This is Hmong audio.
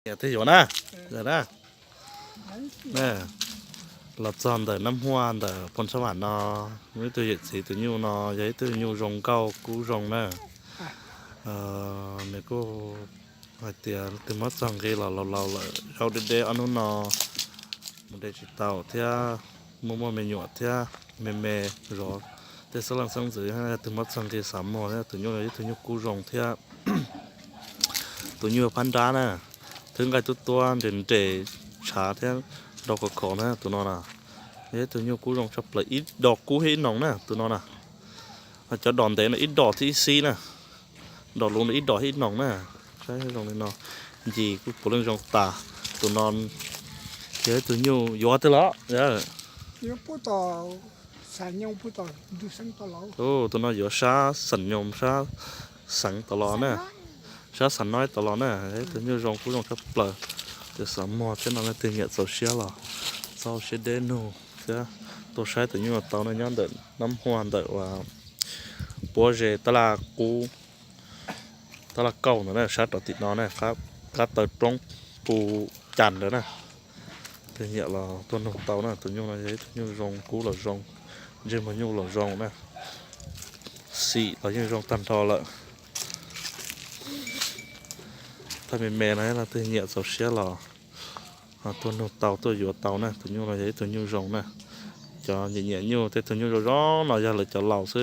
Niam twb yuav na, na, los txog ntawm Nab Huaj ntawm Phoos Xab Vam no, muaj ib tug yawm txiv tus nyuj no yog ib tug nyuj zoo nkauj kub zoo na. Nws kuj hais tias leej twg muab txog nqi los laus laus lawm, zaub deb deb ob hnub no mus de tsis tau thiab, muaj muaj me nyuam thiab, me me zov tej xeeb leej xeeb ntxwv, leej twg muab txog nqi xav muag thiab. Tus nyuj no yog ib tug nyuj kub zoo thiab, tus nyuj phab nrab na, thwb nqaij tuab tuab nres nres tshav thiab, do khov khov na. Tus no na yog ib tug nyuj kub zoo tshaj plaws, ib do kub thiab ib noos na tus no na. Cov dos ntev no ib dos thiab ib xib na, dos luv no ib dos thiab ib noos na. Saib zoo li no, ncig kuj puav leej zoo tas. Tus no yog ib tug nyuj yuav twg los? Tus no yuav sab Xas Nyoos sab Xeev tod los na, sab Xas Noib tod los na. Ib tug nyuj zoo kub zoo tshaj plaws. Ces xav muag thiab no leej twg nyiam txaus siab los txaus siab deb nug thiab tuaj saib tus nyuj no tau na, nyob ntawm Nab Huaj ntawm uas puab ze tab laj qub, tab laj kauj ntawd na, sab rov tim no na, qab taw roob pu cas ntawd na. Leej twg nyiam los tuaj nug tau na. Tus nyuj no yog ib tug nyuj zoo kub los zoo, ntsej muag nyuj los zoo na, xim los yeej zoo tag nrho lawm. Thaj me me no leej twg nyiam txaus siab los tuaj nug tau tuaj yuav tau na. Tus nyuj no yog ib tug nyuj zoo na. Cov nyiam nyiam nyuj, tej tug nyuj zoo zoo no yog lawv cov laus xwb.